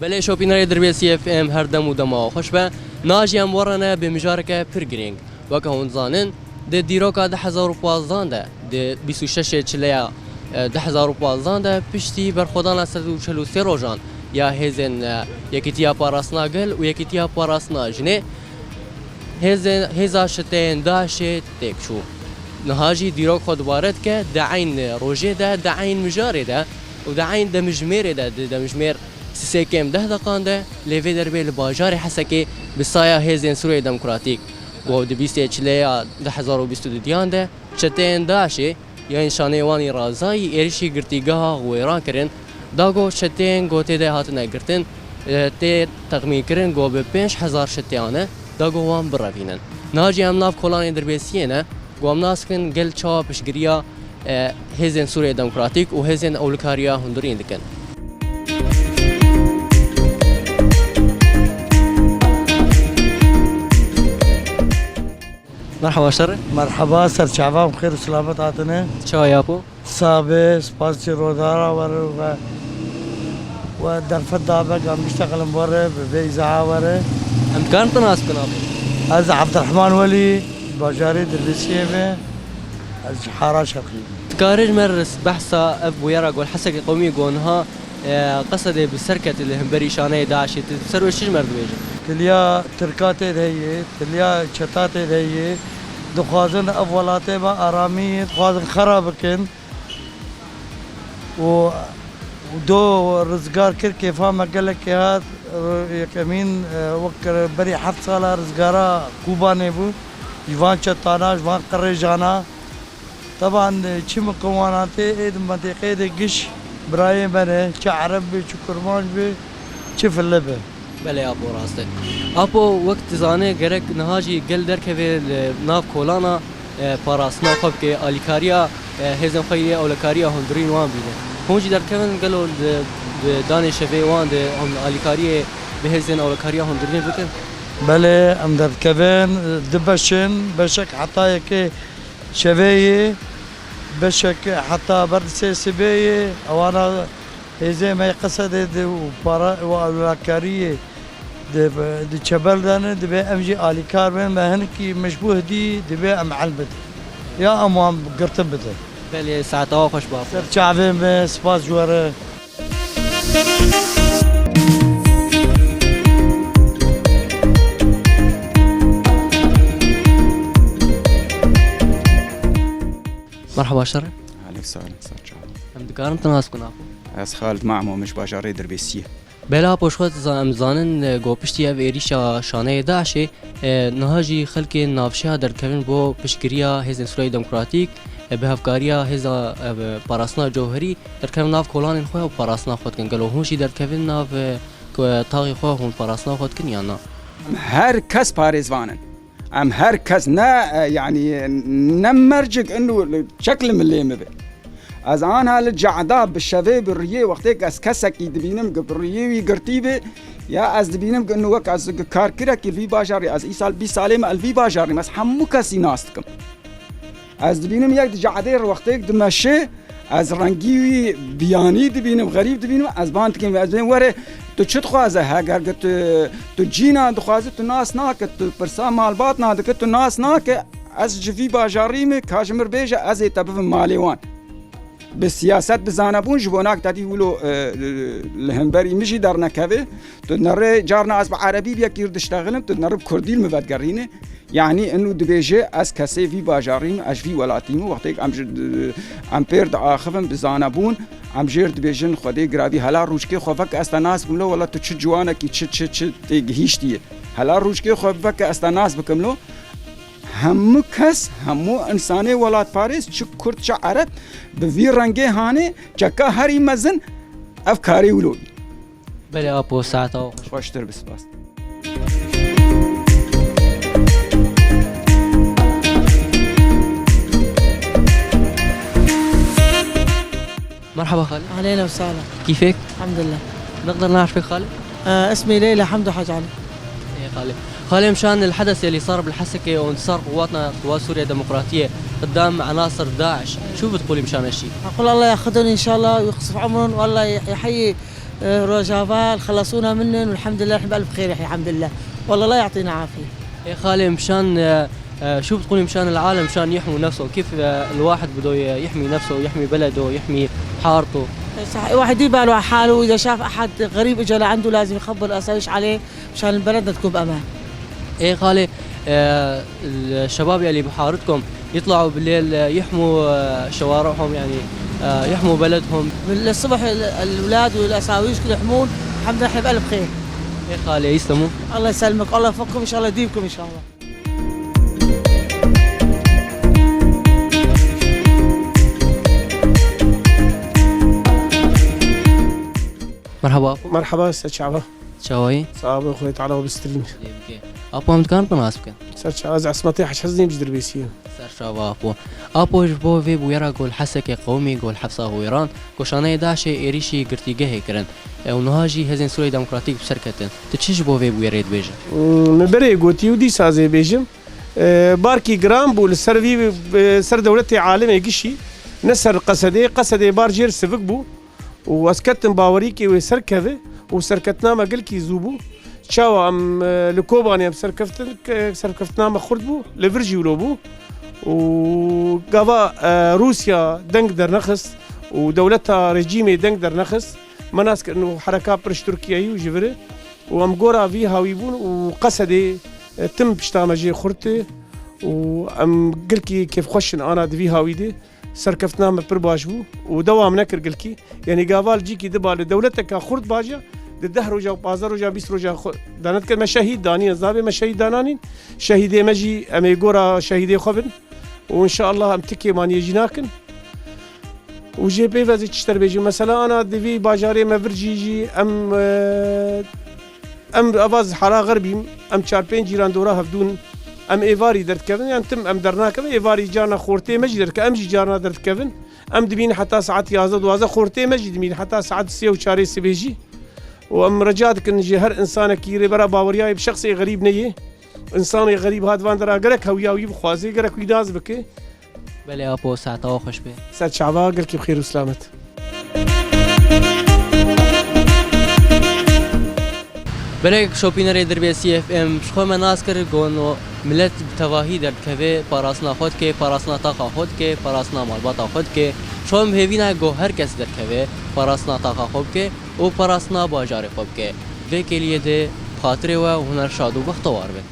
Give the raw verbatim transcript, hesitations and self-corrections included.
Belê şopînerê Dirbêsiyê F M, her dem û dema xweş be. Niha jî em werine bi mijareke pir girîng. Weke hûn dizanin, di dîroka du hezar û pazdeh de, di bîst û şeş Çileya, e, du hezar û pazdeh de, piştî berxwedana sed û çel û sê rojan ya hêzên, e, Yekîtiya Parastina Gel û Yekîtiya Parastina Jinê, hêzên, hêza çeteyên DAIŞê têk çû. Niha jî dîrok xwe dubare dike, di eyn rojê de, di eyn mijarê de û di eyn demjimêrê de, di demjimêr sisê kêm deh deqan de, lê vê derbê li bajarê Hesekê bi saya hêzên Sûriyeyê Demokratîk, ku di bîstê Çileya du hezar û bîst û duyan de çeteyên DAIŞê yên şanê wan ê razayî êrişî girtîgeha xwe wêran kirin, da ku çeteyên ku tê de hatine girtin, e, tê texmînkirin ku bi pênc hezar çeteyane, da ku wan birevînin. Niha jî em nav kolanê Dirbêsiyê ne, ku em nas dikin gel çawa piştgiriya, e, hêzên Sûriyeyê Demokratîk û hêzên ewlekariya hundirîn dikin. Merhaba, şer. Merhaba, ser çavan xêr û selamet hatine. Çawa yapo? Sabe, spas çi rodara were ve, ve derfet dabe gam işte qelim were, ve veyza were. Em dikarin te nas bikin abi? Ez Abdurrahman Welî, bajarê Dirbêsiyê me, ez ji Hara Şerqî. Dikarin mer behsa ev bûyera gol Hesekê qewmî gonha E, Qesedê bi ser ketî li hemberî şaneyê DAIŞê, tu ser wê çi ji me re dibêjî? Tiliya Tirka tê de heye, tiliya çeta tê de heye. Dixwazin ev welatê me aramî, dixwazin xera bikin. Û, û do rizgar kir, kêfa me gelekê hat. Yekemîn, e, wek berî heft sala rizgara Kûbanê bû. Ji van çetana, ji van qirêjana. Teban, çi miqewanatê ê di mentîqeyê de giş birayê me ne, çi ereb be, çi kurmanc be, çi file be. Belê Apo, rast e. Apo, wek tu zanê, gerek niha jî gel derkeve li nav kolana, e, parastina xwe bike, alîkariya, e, hêzên xwe yê ewlekariya hundirîn wan bîne. Hûn jî derkevin gelo di, di danê şevê wan de hûn alîkariyê bi hêzên ewlekariya hundirîn bikin? Belê, em derdikevin, du beş in, beşek heta yekê şevê yê, beşek heta ber di sê sibê yê, ewana hêzê me yê Qesedê di û para û ewlekariyê di, di çebel de ne, divê em jî alîkar bin, me hinekî mecbûh dî, divê em el bidin. Ya em wan girtin bidin. Belê, saeta we xweş ba. Ser çavê me, spas ji we re. Merhaba, şer. Aleyk selam, ser çav. Em dikarin te nas bikin, Apo? Ez Xalid Mahmûd, min ji bajarê Dirbêsiyê. Belê Apo, ji xwe zan-, em zanin, e, ku piştî ev êrîşa şaneyê DAIŞê, e, niha jî xelkê navşeya derdikevin bo piştgiriya Hêzên Sûriyeyê Demokratîk, e, bi hevkariya hêza, e, parastina cewherî derdikevin nav kolanên xwe û parastina xwe dikin. Gelo hûn jî derdikevin nav, e, ku taxê xwe hûn parastina xwe dikin yan na? Em her kes parêzvan in. Em her kes ne, e, yanî ne mercik inu çek li milê min be. Ez anha li cehda bi şevê bi riyê wextêk ez kesekî dibînim ku bi riyê wî girtî be, ya ez dibînim ku inu wek ez karkirekî li vî bajarî, ez îsal bîst salê me li vî bajarî me, ez hemû kesî nas dikim. Ez dibînim yek di cadê re wextêk dimeşe, ez rengî wî biyanî dibînim, xerîb dibînim, ez ban dikim, ez bên were, tu çi dixwaze? Heger ki tu, tu cîna dixwaze, tu nas nake, tu pirsa malbat nadike, tu nas nake, ez ji vî bajarî me, ka ji mir bêje, ez ê te bibim malê wan. Bi siyaset, bi zanebûn ji bo nak te dî wilo, e, li hemberî min jî dernekeve. Tu nerê carna ez bi erebî bi yekî diştexilim, tu nerê bi kurdî li min vedigerîne. Yanî inu dibêje ez kesê vî bajarî me, ez ji vî welatî me. Wextêk em ji, em pêr diaxivin bi zanebûn, em jêr dibêjin Xwedê giravî hela rûçkê xwe veke ez te nas bikim lo, wela tu çi ciwanekî, çi, çi, çi têgihîştî ye. Hela rûçkê xwe veke ez te nas bikim lo. Hemû kes, hemû însanê welatparêz, çi kurd, çi ereb, bi vî rengê hanê, çeka herî mezin ev karê wilo. Belê Apo, saeta we xweş. Xweştir bi, spas. مرحبا خالد. أهلين وسهلا. كيفك؟ الحمد لله. نقدر نعرفك خالد؟ آه، اسمي ليلى حمدو حاج علي. إيه خالد. خالد، مشان الحدث يلي صار بالحسكة وانتصار قواتنا، قوات سوريا الديمقراطية، قدام عناصر داعش، شو بتقولي مشان هالشي؟ أقول الله ياخذهم إن شاء الله ويقصف عمرهم، والله يحيي آه، رجاء خلصونا منن والحمد لله، نحن بألف خير، الحمد لله. والله الله يعطينا عافية. يا خالي، مشان، آه، آه، شو بتقولي مشان العالم، مشان يحموا نفسهم؟ كيف، آه، الواحد بده ي-، يحمي نفسه، يحمي بلده، يحمي حارته؟ صح، الواحد يدير باله على حاله، وإذا شاف أحد غريب إجا لعنده لازم يخبر الأسايش عليه مشان بلدنا تكون بأمان. إيه خالي، آه، الشباب يلي بحارتكم يطلعوا بالليل، آه، يحموا، آه، شوارعهم، يعني، آه، يحموا بلدهم. للصبح ال-، الأولاد والأساويش كل يحمون، الحمد لله، إحنا بألف خير. إيه خالي، يسلموا. الله يسلمك، الله يوفقكم، إن شاء الله يديمكم، إن شاء الله. مرحبا. مرحبا، سەرچاوە. چاوایی؟ ساوە، خۆی تەعالا و بسترین. ئاپۆ، ئەم دکان ڕناس بکەن. سەرچاوە، ئەز عسمەتی حەج حەزنیم جدر بێسیە. سەرچاوە ئاپۆ. ئاپۆ، ji bo vê bûyera ku li Hesekê qewimî, ku li hepsa Hûyran, ku şaneyê DAIŞê êrîşî girtîgehê kirin. E, û niha jî Hêzên Sûriyeyê Demokratîk bi ser ketin. Tu çi ji bo vê bûyerê dibêjî? Hmm, min berê gotî û dîsa zê bêjim. E, barkî giran bû li ser vî, e, ser dewletê alemê gişî, ne ser Qesedê. Qesedê bar jêr sivik bû. Û ez ketim bawerîkê wê serkeve û serketina me gelkî zû bû. Çawa em, e, li Kobanê em serkeftin, ke-, serkeftina me xurt bû, li vir jî wilo bû. Û gava, e, Rûsya deng dernexist û dewleta rejîmê deng dernexist, me nas kirin û hereka pir ji Tirkiyeyê û ji vir e. Û em gora vî hawî bûn û Qesedê, e, tim pişta me jê xurt e û em gelkî kêfxweş in ana di vî hawî de. Serkeftina me pir baş bû û dewam nekir gilkî. Yanî gava li cîkî diba li dewleteka xurt baş e, di deh roja û pazdeh roja, bîst roja xwe danet kir. Me şehîd danî, ez nabê me şehîd dananîn. Şehîdê me jî em ê gora şehîdê xwe bin. Û înşeallah em tikê maniyê jî nakin. Û jê peyvê ez ê çi ji te re bêjim. Mesela ana di vî bajarê me vir jî jî em, e, Em ava zihara xerbîm, em çar pênc cîran dora hevdûn, em êvarî derdikevin, yan tim em dernakevin, êvarî carna xortê me jî derdikevin, em jî carna derdikevin. Em dimîn heta saet yazdeh duwazdeh, xortê me jî dimîn heta saet sê û çarê sibê jî. Û em rica dikin ji her insanekî, rêbera baweriyayê bi şexsê xerîb neyê. Însanê xerîb hat van dera gerek hewiya wî bixwaze, gerek wî nas bike. Belê apo, saeta we xweş be. Ser çava, gelkî bi xêr û selamet. Belê şopînerê Dirbêsî F M, ji xwe me nas kir, got, no, milet bi tevahî derdikeve, parastina xwe dike, parastina taxa xwe dike, parastina malbata xwe dike. Ji xwe em hêvî ne, got, her kes derkeve, parastina taxa xwe bike û parastina bajarê xwe bike. Vê kêliyê de bi xatirê we û huner şad û bextewar bin.